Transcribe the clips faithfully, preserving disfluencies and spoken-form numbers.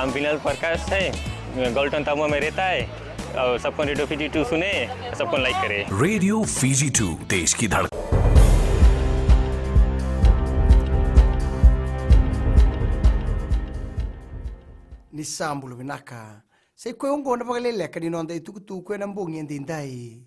नाम विनल प्रकाश है, गोल्टन तमुआ में रहता है। और सबको रेडियो फिजी टू सुने, सबको लाइक करे। रेडियो फिजी टू, देश की धड़कन। Ni sa bula vinaka. Sa i koya oqo na vakaleleka ni noda itukutuku ena bogi edaidai.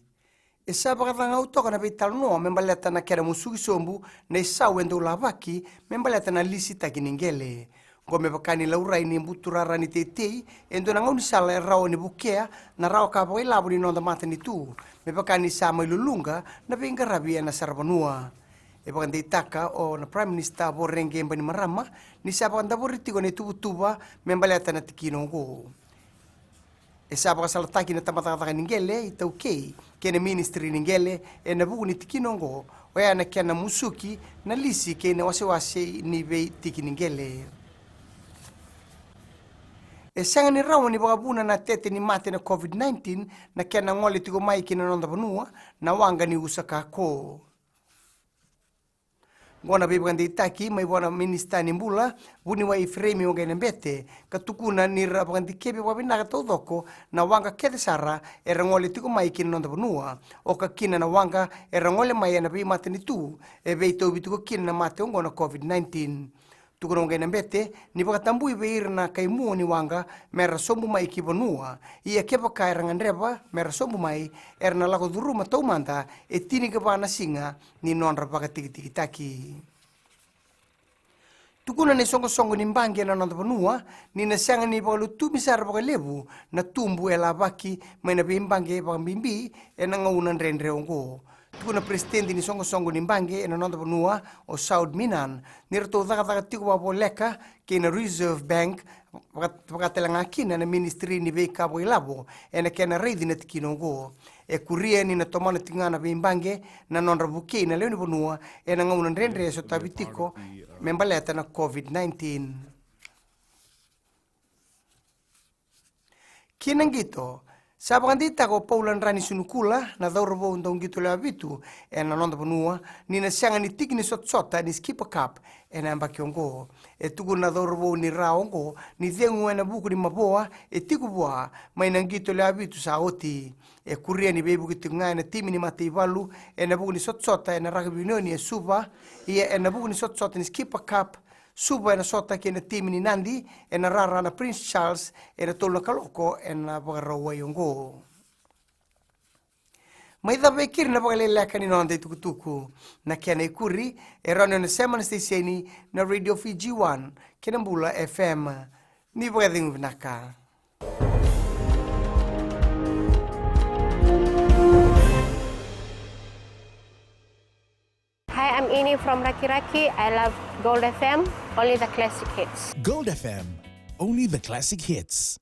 E sa vakacagau toka na veitalanoa me baleta na kena musuki sobu na isau e dau lavaki me baleta na lisitaki ni qele. Oqo me vaka ni laurai ni buturara ni teitei e dua na gaunisala e rawa ni vukea na rawa ka vakailavo ni noda matanitu, me vaka ni sa mai luluqa na veiqaravi ena saravanua. E vakadeitaka o na Prime Minister Voreqe Bainimarama ni sa vakadavori tiko na ituvatuva me baleta na tikina oqo. E sa vakasalataki na tabacakacaka ni qele iTaukei kei na ministry ni qele ena vuku ni tikina oqo, oya na kena musuki na lisi kei na wasewase ni veitiki ni qele. E sega ni rawa ni vakavuna na tete ni mate na COVID nineteen na kena gole tiko mai ki na noda vanua na waqa ni usa kako. Oqo na veivakadeitaki mai vua na minisita ni bula, vuniwai Ifereimi Waqainabete, ka tukuna ni ra vakadikevi vakavinaka taucoko na waqa kece sara era gole tiko mai ki na noda vanua, oka kina na waqa era gole mai ena veimatanitu e veitauvi tiko kina na mate oqo na COVID nineteen. Tukuna Waqainabete ni vakatabui vei ira na kai mua ni waqa me ra sobu mai ki vanua, ia kevaka era gadreva me ra sobu mai, era na lako curuma taumada e tinikava na siga ni nodra vakatikitikitaki. Tukuna na isoqosoqo ni baqe ena noda vanua ni na sega ni vakalutumi sara vakalevu na tubu e lavaki mai na veibaqe vakabibi ena gauna dredre oqo. Tukuna na peresitedi ni soqosoqo ni baqe ena noda vanua, o Saud Minan, ni ratou cakacaka tiko vakavoleka kei na Reserve Bank, vaka, vakatalega kina na ministry ni veika vakailavo ena kena raici na tikina oqo. E kuria ni na tomana tiko ga na veibaqe na nodra vukei na lewe ni vanua ena gauna dredre e sotavi tiko me baleta na COVID nineteen. Ki na qito, sa vakadeitaka o Paula Dranisunukula na cauravou dau qito lewe vitu ena noda vanua ni na sega ni tiki ni sotasota ni Skipper Cup ena yabaki oqo. E tukuna na cauravou ni ra oqo ni cegu ena vuku ni mavoa e tiko vua mai na qito lewe vitu sa oti. E kuria ni veivuke tiko ga ena timi ni mataivalu ena vuku ni sotasota ena rakavi unioni e Suva, ia ena vuku ni sotasota ni Skipper Cup, Suva ena sota kei na timi ni Nadi ena rara na Prince Charles ena tolu na kaloko ena Vakarauwai oqo. Mai cava e keri na vakaleleka ni noda itukutuku. Na kena ikuri e rawa ni o na sema na siteseni na Radio Fiji One kei na Bula F M. Ni vakacegu vinaka. Hi, I'm Ini from Rakiraki. I love Gold F M, only the classic hits. Gold F M, only the classic hits.